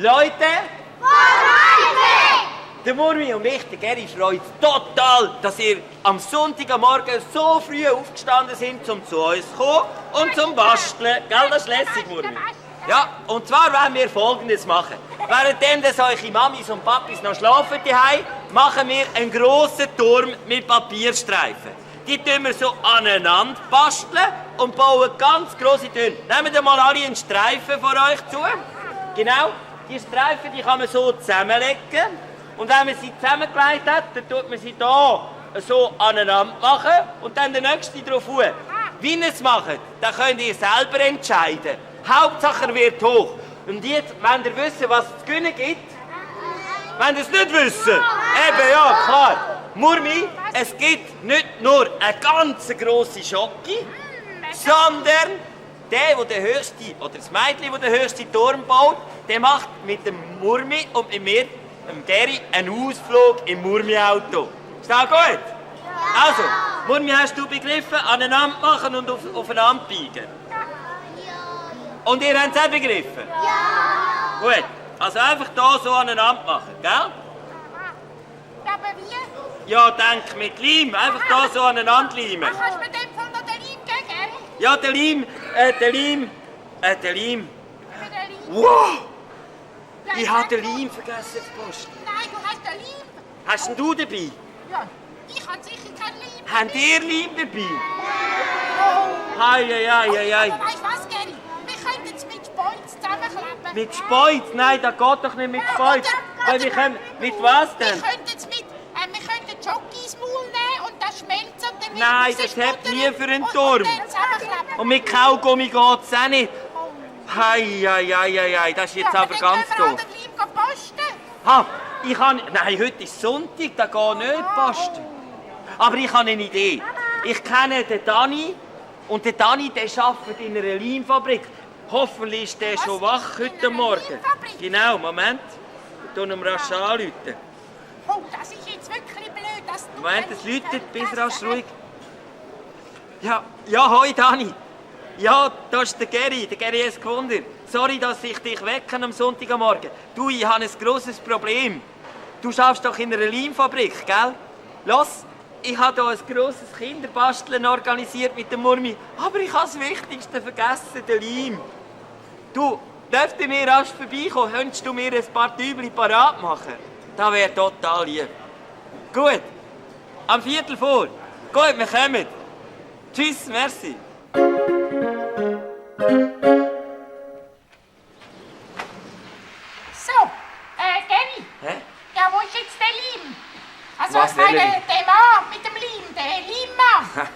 Leute! Der Murmi und mich, der Geri, freut total, dass ihr am Sonntagmorgen so früh aufgestanden sind, um zu uns zu kommen und zum Basteln. Gell, das ist lässig, Murmi. Ja, und zwar wollen wir Folgendes machen. Währenddem dass eure Mamis und Papis noch schlafen daheim, machen wir einen grossen Turm mit Papierstreifen. Die tun wir so aneinander basteln und bauen ganz grosse Türme. Nehmt mal alle einen Streifen von euch zu. Genau, die Streifen die kann man so zusammenlegen. Und wenn man sie zusammengelegt hat, dann tut man sie hier so aneinander machen und dann der nächste drauf hoch. Wie ihr es macht, das könnt ihr selber entscheiden. Hauptsache er wird hoch. Und jetzt, wenn ihr wisst, was es zu gewinnen gibt, wenn ihr es nicht wisst, eben ja, klar. Murmi, es gibt nicht nur eine ganz grosse Schocke, sondern der den höchsten, oder das Mädchen, das den höchsten Turm baut, der macht mit dem Murmi und mit mir, dem Geri, einen Ausflug im Murmi-Auto. Ist das gut? Ja. Also, Murmi, hast du begriffen? Aneinander machen und aufeinander biegen. Und ihr habt es auch begriffen? Ja! Gut, also einfach hier so aneinander machen, gell? Ja, aber wie? Ja, denk mit Leim, einfach hier so aneinander leimen. Kannst du mir dem von der Leim geben? Ja, der Leim. Für den Leim. Wow! Ich habe den Leim vergessen zu posten. Nein, du hast den Leim. Hast denn du dabei? Ja, ich habe sicher keinen Leim. Habt ihr Leim dabei? Hei. Aber weißt du was, Geri? Wir könnten es mit Spolz zusammenklappen. Mit Speuz? Nein, das geht doch nicht mit Speuz. Weil wir können... Mit was denn? Wir könnten Jockey ins Maul nehmen und das schmelzen und dann... Nein, das hebt nie für einen Turm. Und dann zusammenklappen. Und mit Kaugummi geht es auch nicht. Hei, das ist jetzt aber ganz doof. doof. Dann können wir posten. Ha, ich kann... Nein, heute ist Sonntag, da geht nicht posten. Aber ich habe eine Idee. Ich kenne den Dani und der Dani, der arbeitet in einer Leimfabrik. Hoffentlich ist der schon wach heute Morgen. Genau, Moment. Ich tue ihn rasch anrufen. Oh, das ist jetzt wirklich blöd, dass du... Moment, es läutet, bis rasch ruhig. Ja, hoi Dani. Ja, das ist der Geri Eskunder. Sorry, dass ich dich wecke am Sonntagmorgen. Du, ich habe ein grosses Problem. Du arbeitest doch in einer Leimfabrik, gell? Los, ich habe hier ein grosses Kinderbasteln organisiert mit dem Murmi. Aber ich habe das Wichtigste vergessen, den Leim. Du, dürfte mir rasch vorbeikommen? Könntest du mir ein paar Tübli parat machen? Das wäre total lieb. Gut, am 3:45. Gut, wir kommen. Tschüss, merci. So, Geri. Hä? Ja, wo ist jetzt der Leim? Also, Was, ich meine, der Leim? der Mann mit dem Leim, der Leimmann.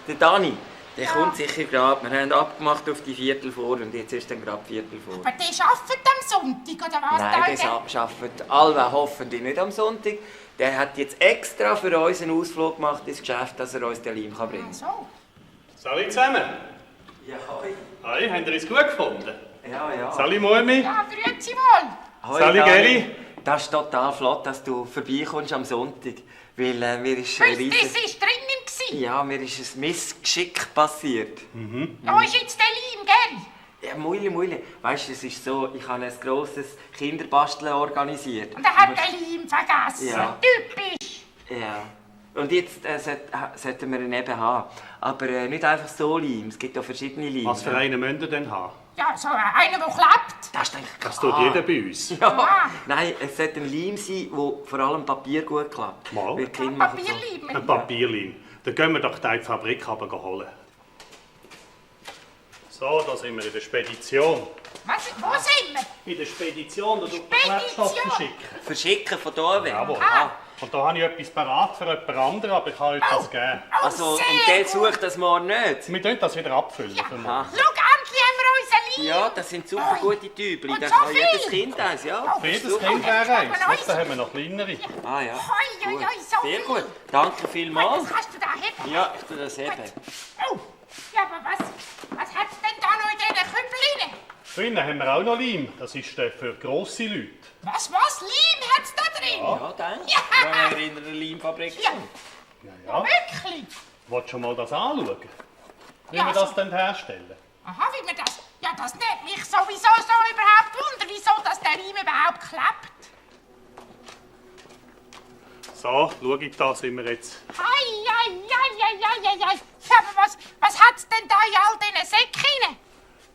Der Dani, der kommt sicher gerade. Wir haben abgemacht auf die 3:45 und jetzt ist dann gerade 3:45. Aber der arbeitet am Sonntag, oder was? Nein, der arbeitet alle hoffentlich nicht am Sonntag. Der hat jetzt extra für uns einen Ausflug gemacht ins Geschäft, dass er uns den Leim bringen kann. So. Salut zusammen. Ja, hoi. Hi, habt ihr es gut gefunden? Ja. Salut Murmi. Ja, grüezi wohl. Hoi, Salut, Dani. Geri. Das ist total flott, dass du vorbeikommst am Sonntag. Weil mir ist ein Das riesen... war drinnen gewesen. Ja, mir ist ein Missgeschick passiert. Da ist jetzt der Leim, gell? Ja, Muili. Weißt du, es ist so, ich habe ein grosses Kinderbasteln organisiert. Und er hat den Leim vergessen. Ja. Typisch. Ja. Und jetzt sollten wir ihn eben haben. Aber nicht einfach so Leim, es gibt auch verschiedene Leim. Was für einen müsst ihr denn haben? Ja, so einer, der klappt. Das ist eigentlich Das tut jeder bei uns. Ja. Nein, es sollte ein Leim sein, wo vor allem Papier gut klappt. Mal. Weil die Kinder machen so- Papierleim. Ein Papierleim. Dann gehen wir doch da in die Fabrik holen. So, da sind wir in der Spedition. Was? Wo sind wir? In der Spedition, da tut man Spedition? Klebstoff verschicken. Verschicken von hier weg. Jawohl. Ah. Und da habe ich etwas parat für jemand anderen, aber ich kann etwas geben. Oh, Also, und sehr der gut. sucht das morgen nicht. Wir können das wieder abfüllen. für morgen. Aha. Schau, endlich haben wir unseren Leim. Ja, das sind super gute Tübli. Und Da so kann jedes viel? Kind eins, ja. Für jedes Super. Kind wäre eins. Aber Jetzt haben wir noch kleinere. Ah ja. Hoi, Gut. so Sehr viel. gut. Danke vielmals. Was kannst du da haben? Ja, ich tue das eben. Oh, ja, aber was hat es denn da noch in diesen Küppeln? Drinnen haben wir auch noch Leim. Das ist für grosse Leute. Was? Leim hat es da drin? Ja, danke. Ja. Wenn wir in einer Leimfabrik Ja. sind. Ja. Wirklich? Willst du schon mal das anschauen? Wie Ja, wir das dann herstellen? Aha, wie wir das... Ja, Ja, das nimmt mich sowieso so überhaupt Wunder, wieso dass der Riemen überhaupt klebt. So, schau ich, da sind wir jetzt. Ei. Ja, aber was hat's denn da in all diesen Säcken?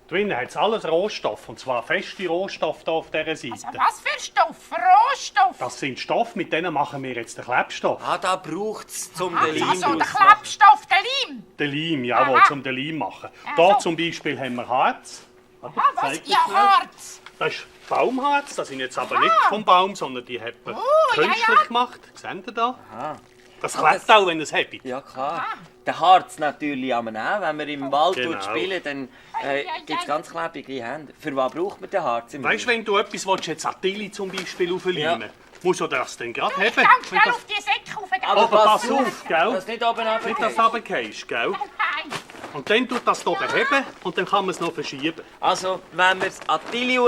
Drinnen hat es alles Rohstoff, und zwar feste Rohstoffe hier auf dieser Seite. Also was für Stoff? Rohstoff? Das sind Stoffe, mit denen machen wir jetzt den Klebstoff. Ah, da braucht's zum den Leim Also der draus machen. Klebstoff, der Leim. Den Leim, jawohl, Aha. zum den Leim machen. Ach Hier so. zum Beispiel haben wir Harz. Warte, Ah, was? zeig dir Ja, schnell. Harz. Das ist Baumharz, das sind jetzt aber Aha. nicht vom Baum, sondern die hat man ja, künstlich ja. gemacht. Seht ihr da? Aha. Das klebt auch, wenn ihr es habt. Ja, klar. Der Harz natürlich auch. Wenn wir im Wald Genau. spielen, dann gibt es ganz klebige Hände. Für was braucht man den Harz im Weißt du, wenn du etwas willst, jetzt Attili zum Beispiel aufleimen, Ja. musst du das dann gerade Ich haben. kann schnell Wenn auf die Säcke rauf. Aber pass auf, gell? Dass nicht oben runter Nicht, dass du runterfällst, gell? Nein. Und dann tut das hier heben und dann kann man es noch verschieben. Also, wenn man das Attili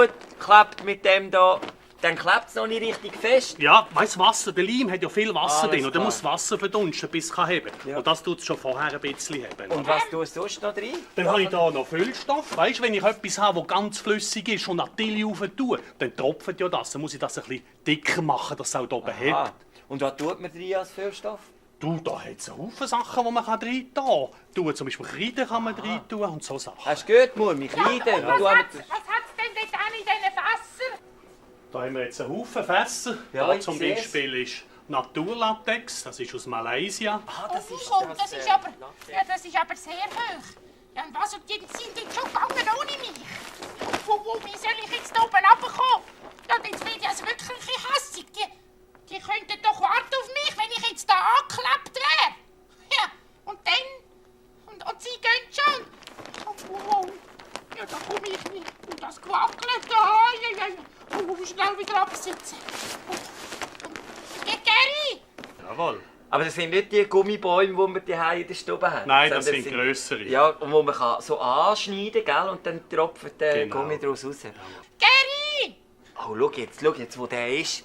klebt mit dem da, dann klebt es noch nicht richtig fest. Ja, weißt du, Wasser, der Leim hat ja viel Wasser Alles drin und dann klar. muss das Wasser verdunsten, bis es heben kann. Ja. Und das tut es schon vorher ein bisschen heben. Und was tust du sonst noch drin? Dann habe ich hier noch Füllstoff. Weißt du, wenn ich etwas habe, das ganz flüssig ist und Attili rauf tue, dann tropft ja das. Dann muss ich das ein bisschen dicker machen, dass es auch oben hebt. Ah. Und was tut man drin als Füllstoff? Du, da hat es einen Haufen Sachen, die man rein tun kann. Zum Beispiel Kreide kann man rein tun und so Sachen. Hast du gehört, Murmi? Kreide. Was Du hat's denn dort an in diesen Fässern? Da haben wir jetzt einen Haufen Fässer. Ja, Da ich zum seh's. Beispiel ist Naturlatex, das ist aus Malaysia. Ah, das ist Oh, das ist aber sehr hoch. Ja, und was? Und die sind jetzt schon gegangen ohne mich. Wie soll ich jetzt da oben runterkommen? Ja, und jetzt werde ich also wirklich ein bisschen hässig. Die könnten doch warten auf mich, wenn ich jetzt da angeklebt wäre. Ja, und dann... Und sie gehen schon. Oh. Ja, da komme ich nicht. Und das gewackelt. Ja. Schnell wieder absitzen. Geri! Jawohl. Aber das sind nicht die Gummibäume, die wir hier in der Stube haben. Nein, das sondern sind grössere. Ja, und wo man kann so anschneiden kann, und dann tropft der Genau. Gummi daraus raus. Geri! Oh, schau jetzt, wo der ist.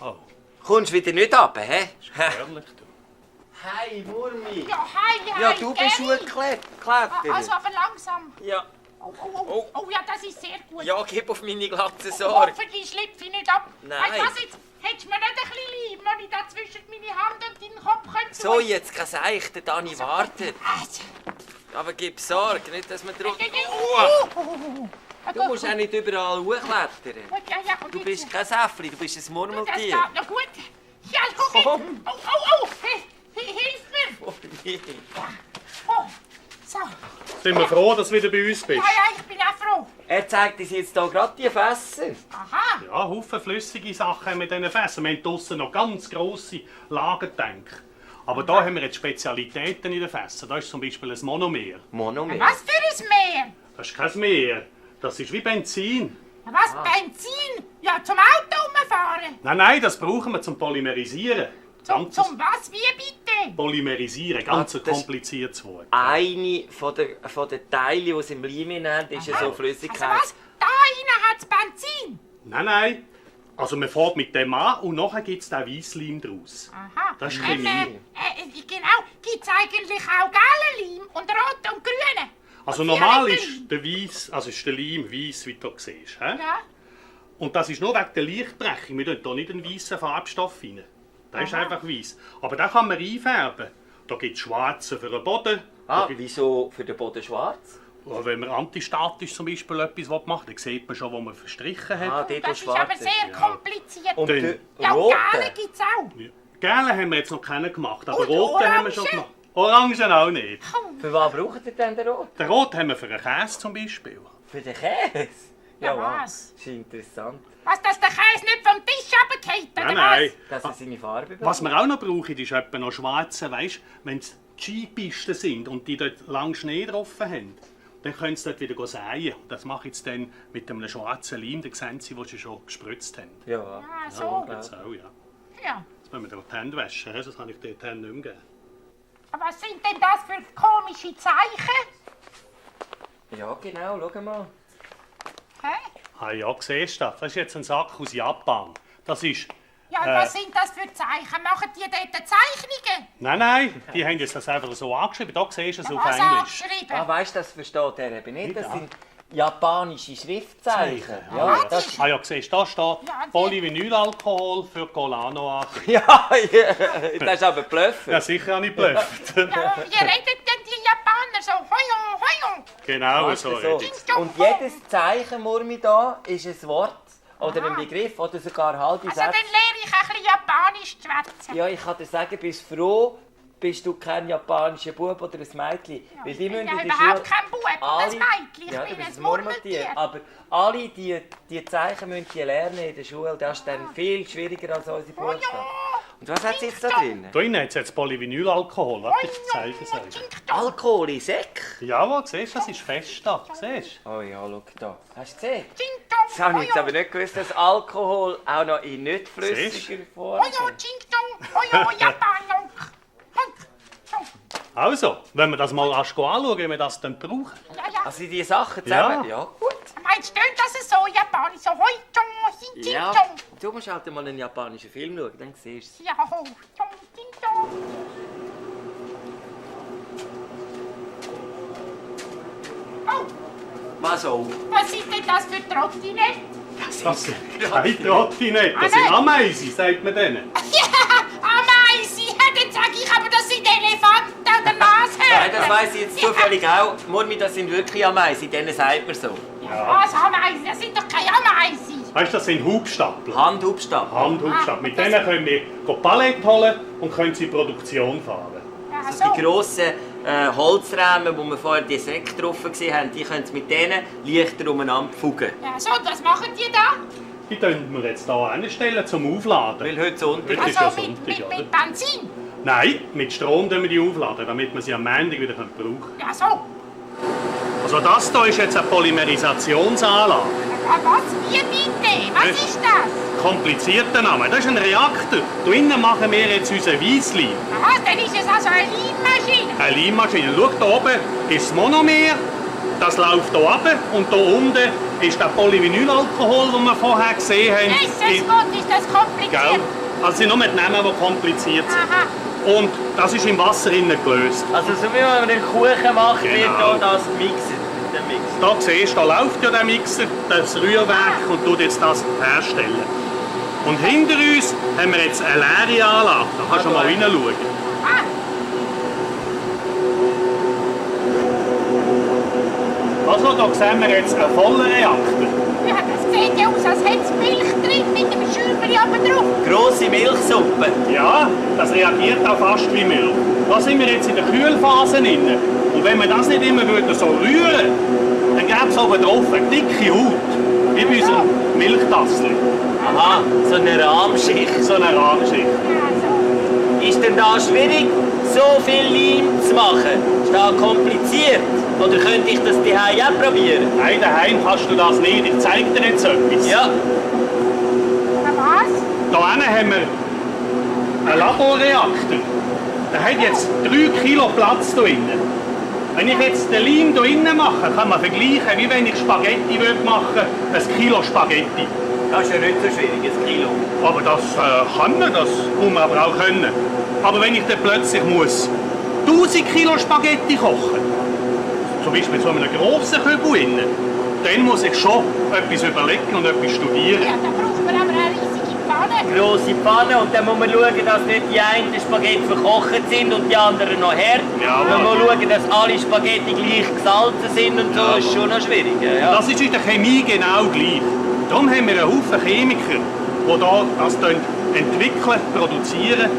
Oh, Kommst du wieder nicht runter, hä? ehrlich, du. Hey, Murmi! Ja, hi, Ja, du bist Geri. Hochkletterin. Also aber langsam. Ja. Oh, ja, das ist sehr gut. Ja, gib auf meine Glatze Sorge. Hoffentlich schlüpfe ich nicht ab. Nein. Weißt du was jetzt? Hättest du mir nicht ein bisschen lieb, wenn ich da zwischen meine Hand und deinen Kopf könnte So, tun? jetzt kann Seich, der Dani wartet. Also, Aber gib Sorge, nicht, dass wir drauf... Du gut, musst auch nicht überall hochklettern. Ja, und Du jetzt- bist kein Säffli, du bist ein Das Murmeltier. geht noch gut. Ja, komm. Komm. Oh. Hilf mir. Oh, je. Oh, so. Sind wir froh, dass du wieder bei uns bist? Ja, ich bin auch froh. Er zeigt uns jetzt hier gerade die Fässer. Aha. Ja, Haufen flüssige Sachen haben wir in diesen Fässern. Wir haben draussen noch ganz grosse Lagertänke. Aber da haben wir jetzt Spezialitäten in den Fässern. Da ist zum Beispiel ein Monomer. Monomer. Was für ein Meer? Das ist kein Meer. Das ist wie Benzin. Was, Benzin? Ja, zum Auto umfahren. Nein, das brauchen wir zum Polymerisieren. Zum was? Wie bitte? Polymerisieren, ganz Ah, ein das- kompliziertes Wort. Eine von den Teilen, die es im Leim haben, ist ja so Flüssigkeit. Also was? Da innen hat's Benzin. Nein. Also man fährt mit dem an und nachher gibt es den Weissleim daraus. Aha. Das ist Chemie. Genau. Gibt's eigentlich auch gelben Leim und roten und grünen? Also Und normal violetten ist der Weiss, also ist der Leim weiss, wie du hier siehst. He? Ja. Und das ist nur wegen der Lichtbrechung. Wir tun hier nicht einen weißen Farbstoff rein. Der ist einfach weiss. Aber den kann man einfärben. Da gibt es Schwarze für den Boden. Ah, wieso für den Boden schwarz? Oder wenn man antistatisch zum Beispiel etwas machen will, dann sieht man schon, wo man verstrichen hat. Ah, dort, wo Das ist schwarz aber sehr kompliziert. Und Dann- der Ja, und rote? gelbe gibt's auch. Ja. Gelbe haben wir jetzt noch keinen gemacht, aber Und rote haben wir schon Orange? gemacht. Orangen auch nicht. Für was braucht ihr denn den roten? Den roten haben wir für einen Käse zum Beispiel. Für den Käse? Ja, wow. was? Das ist interessant. Was, dass der Käse nicht vom Tisch runterfällt, oder Nein. Dass er seine Farbe Was wir auch noch brauchen, ist etwa noch schwarze, weißt, wenn es Skipisten sind und die dort lang Schnee drauf haben, dann können sie dort wieder säen. Das mache ich jetzt dann mit einem schwarzen Leim, den sehen sie, den sie schon gespritzt haben. Ja. Ah, so. Jetzt auch, ja. Ja. Jetzt müssen wir die Hände waschen, he? Sonst kann ich dir die Hände nicht mehr geben. Aber was sind denn das für komische Zeichen? Ja, genau, schau mal. Hä? Ah ja, siehst du das? Das ist jetzt ein Sack aus Japan. Das ist... Ja, und was sind das für Zeichen? Machen die dort Zeichnungen? Nein, die haben jetzt das einfach so angeschrieben. Da siehst du es auf Was Englisch. angeschrieben? Ah, weißt du, das versteht er eben nicht. Das Ja. sind japanische Schriftzeichen. Ja, das, Ah ja, siehst du, da steht Ja, Polyvinylalkohol für Colano AG. ja, das ist aber Blöffer. Ja, sicher habe ich geblufft. Ja, wie redet denn die Japaner so? Hoyo, hoyo. Genau Weißt so. du, so. Jetzt. Und jedes Zeichen, Murmi, da ist ein Wort oder ein Begriff oder sogar halbe Also Sätze. dann lehre ich ein bisschen Japanisch zu schwätzen. Ja, ich kann dir sagen, bist froh, bist du kein japanischer Bub oder ein Mädchen. Weil die Ich bin müssen ja in der überhaupt Schule kein Bub und ein Mädchen. Ja, Ich du bin bist ein ein Murmeltier. Murmeltier. Aber alle die Zeichen müssen die lernen in der Schule. Das ist dann viel schwieriger als unsere Buchstaben. Und was hat sie jetzt da drin? Da drinnen hat es jetzt Polyvinylalkohol. Warte, ich zeige es euch. Alkohol in Säck. Jawohl, siehst du, das ist fest da. Siehst Oh ja, schau da. Hast du gesehen? Ding-dong, Das habe ich jetzt aber nicht gewusst, dass Alkohol auch noch in nicht flüssiger Form Hoyo, Ding-dong, hoyo, Japan. So. du? Also, wenn wir das mal anschauen, wie wir das dann brauchen. Ja, ja. Also die Sachen zusammen? Ja, gut. Meinst du, das ist so japanisch? So hoi, dong, ding, Ja, dong. du musst halt mal einen japanischen Film schauen, dann siehst du es. Ja, ho, dong, ding, dong. Oh, Was auch? was sind denn das für Trottinette? Das sind keine Trottinette, das sind Ameisen, sagt man denen. Ja, Ameisen. Dann sag ich aber, das sind Elefanten an der Nase. Nein, das weiss ich jetzt zufällig auch. Murmi, das sind wirklich Ameisen, denen sagt man so. Was Ameisen? Das sind doch keine Ameisen. Weißt du, das sind Hubstapler. Handhubstab. Handhubstapler. Mit denen können wir Palette holen und können sie in Produktion fahren. Ja, Also so. die grossen Holzrahmen, wo wir vorher die Säcke drauf gesehen haben, die können mit denen leichter umeinander fugen. Ja, so, und was machen die da? Die können wir jetzt hier hinstellen zum Aufladen. Weil heute Sonntag Heute ist Also ja mit Sonntag, oder? Benzin? Nein, mit Strom können wir die aufladen, damit wir sie am Montag wieder brauchen können. Ja, so. Also das hier ist jetzt eine Polymerisationsanlage. Was? Wie bitte? Was ist das? Komplizierter Name. Das ist ein Reaktor. Da innen machen wir jetzt unseren Weissleim. Aha, dann ist es also eine Leimmaschine. Eine Leimmaschine. Schau, hier oben ist das Monomer. Das läuft hier runter. Und hier unten ist der Polyvinylalkohol, den wir vorher gesehen haben. Jesus Gott, ist das kompliziert. Gell? Also es sind nur die Namen, die kompliziert sind. Aha. Und das ist im Wasser innen gelöst. Also so wie man den Kuchen macht, wird Genau. hier das mixen. Der Mixer. Da siehst du, da läuft ja der Mixer, das Rührwerk und tut jetzt das herstellen. Und hinter uns haben wir jetzt eine leere Anlage. Da kannst du mal reinschauen. Ah, Also, da sehen wir jetzt einen vollen Reaktor. ja, das sieht ja aus, als hätte es Milch drin mit dem Schäumchen oben drauf. Grosse Milchsuppe. Ja, das reagiert auch fast wie Milch. Da sind wir jetzt in der Kühlphase drin. Und wenn wir das nicht immer würden so rühren, dann gäbe es oben drauf eine dicke Haut. Wie bei unserem Milchtassel. Aha, so eine Rahmschicht. So eine Rahmschicht. Ja, so. Ist denn da schwierig, so viel Leim zu machen? Ist das kompliziert? Oder könnte ich das daheim auch probieren? Nein, daheim kannst du das nicht. Ich zeige dir jetzt etwas. Ja, Was? Hier hinten haben wir einen Laborreaktor. Der hat jetzt 3 Kilo Platz hier drinnen. Wenn ich jetzt den Leim hier drinnen mache, kann man vergleichen, wie wenn ich Spaghetti machen würde, 1 Kilo Spaghetti. das ist ja nicht so schwierig, 1 Kilo. Aber das kann man, das muss man aber auch können. Aber wenn ich dann plötzlich muss 1000 Kilo Spaghetti kochen, zum Beispiel so einem grossen Kübel innen, dann muss ich schon etwas überlegen und etwas studieren. Ja, da brauchen wir aber eine riesige Pfanne. Grosse Pfanne und dann muss man schauen, dass nicht die einen Spaghetti verkocht sind und die anderen noch hart. Ja, Man muss schauen, dass alle Spaghetti gleich gesalzen sind und so. Ja. Ist schon noch schwieriger. Ja. Das ist in der Chemie genau gleich. Darum haben wir einen Haufen Chemiker, die das entwickeln, produzieren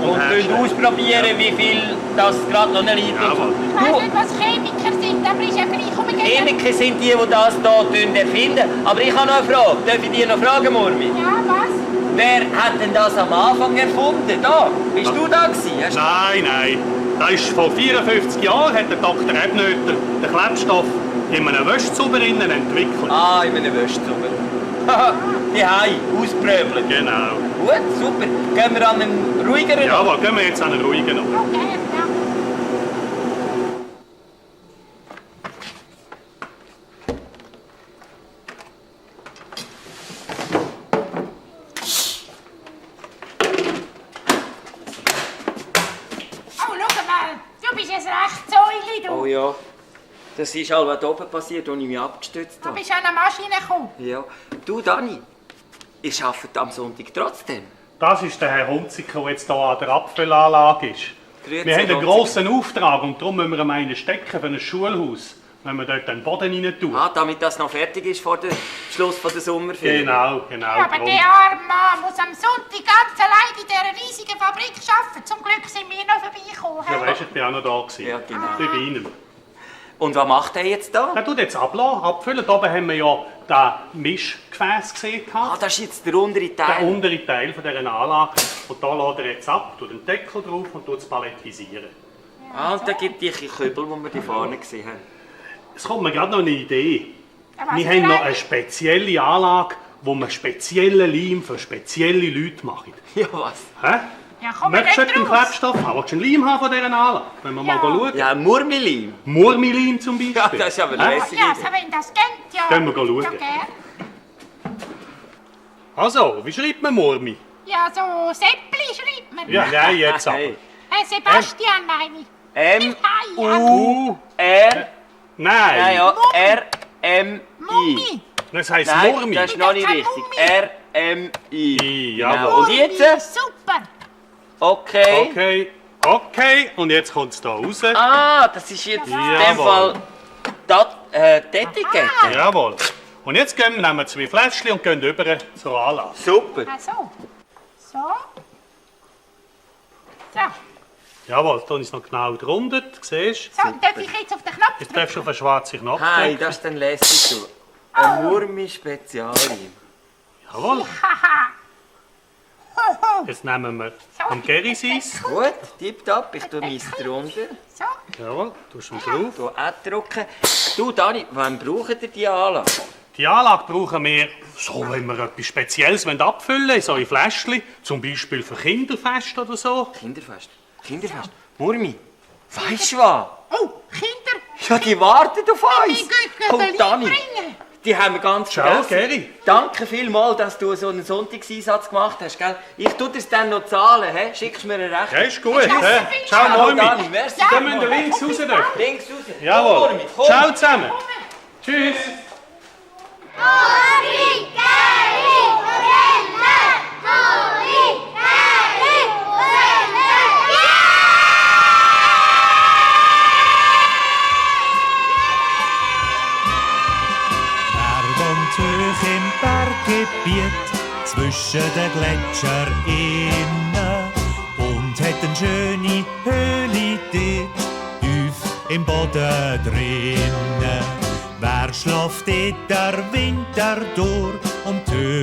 und herstellen. ausprobieren, wie viel das gerade noch liegt. Jawohl. Ich weiss nicht, was Chemiker sind, aber ist ja gleich umgekehrt. Chemiker sind die das hier erfinden. Aber ich habe noch eine Frage. Darf ich dir noch fragen, Murmi? Ja, was? Wer hat denn das am Anfang erfunden? Da? Bist du da gewesen? Hast du- Nein, nein. Das ist vor 54 Jahren hat der Dr. Ebnöter den Klebstoff in einem Wäschzauber entwickelt. Ah, in einem Wäschzauber. Haha, die Hai, auspröbeln. Genau. Gut, super. Gehen wir an einen ruhigeren Ort. Jawohl, gehen wir jetzt an einen ruhigen Ort. Okay, ja. Oh, schau mal. Du bist ein recht Säule, du. Oh ja. Das ist halt was oben passiert, als ich mich abgestützt Du habe. bist an eine Maschine gekommen. Ja. Du, Dani, ihr arbeitet am Sonntag trotzdem. Das ist der Herr Hunziker, der jetzt hier an der Abfüllanlage ist. Grüezi, Wir haben einen Hunziker. grossen Auftrag und darum müssen wir ihm einen stecken für ein Schulhaus, wenn wir dort den Boden rein tun. Ah, damit das noch fertig ist vor dem Schluss der Sommerferien. Genau. Ja, aber drum. der arme Mann muss am Sonntag ganz allein in dieser riesigen Fabrik arbeiten. Zum Glück sind wir noch vorbeigekommen. Ja, weißt du, ich war auch noch da. Gewesen. Ja, genau. Ich bin bei Ihnen. Und was macht er jetzt da? Er tut jetzt abfüllen. Da oben haben wir ja den Mischgefäß gesehen. Ah, das ist jetzt der untere Teil. Der untere Teil von dieser Anlage. Und da lädt er jetzt ab, tut den Deckel drauf und tut es palettisieren. Ah, und da gibt es die Kübel, die wir da vorne gesehen haben. Es kommt mir gerade noch eine Idee. Ja, was Wir für haben noch eine? eine spezielle Anlage, wo man speziellen Leim für spezielle Leute machen. Ja, was? Hä? Ja, komm mal Möchtest du nicht den raus. Klebstoff haben? Willst du einen Leim haben von dieser Anlage? Wenn wir mal Ja. schauen. Ja, ein Murmelim. Murmileim zum Beispiel. Ja, das ist aber Hä? lässig. Ja, so, wenn das geht, ja. Gehen wir schauen. Ja, gern. Also, wie schreibt man Murmi? Ja, so Seppli schreibt man. Ja, nein, jetzt aber. Hey. Sebastian meine ich. M-U-R... Nein, Nein, ja, R-M-I. Mummi. das heisst Nein, Murmi. das ist noch nicht Das ist richtig. kein R-M-I. Jawohl. Genau. Und jetzt? Super. Okay. Okay, und jetzt kommt es da raus. Ah, das ist jetzt in dem Jawohl. Fall die Etikette. Jawohl. Und jetzt nehmen wir 2 Fläschchen und gehen über zur Anlage. Super. Ach so. So. So. Jawohl, da ist es noch genau gerundet, siehst du? So, darf ich jetzt auf den Knopf Jetzt darfst du auf den schwarzen Knopf Hey, drücken. das ist dann lässig. Du. Ein Murmi-Spezialleim. Jawohl, Haha. jetzt nehmen wir am Gerriseis. Gut, tipptopp. Ich tue meins drunter. So. Jawohl, tust du ihn drauf. Hier andrücken. Du, Dani, wann braucht ihr die Anlage? Die Anlage brauchen wir, so wenn wir etwas Spezielles abfüllen wollen, so in Fläschchen, zum Beispiel für Kinderfest oder so. Kinderfest. Kinderfest. Murmi, weisst du was? Oh, Kinder. Ja, die warten auf uns. Die gehen Oh, den Dani, Leim bringen. die haben wir ganz Ciao, vergessen. Geri. Danke vielmals, dass du so einen Sonntagseinsatz gemacht hast. Gell? Ich tue das dann noch zahlen. He? Schickst du mir eine Rechnung? Ja, ist gut. Hä? Ciao, Dani, Murmi. merci. Dann müssen wir links raus. Dort. Links raus. Jawohl. Komm, Murmi, komm. Ciao zusammen. Tschüss. Er wohnt hoch im Berggebiet zwischen den Gletschern innen und hat eine schöne Höhle dort tief im Boden drinnen. Wer schläft dort der Winter durch und hört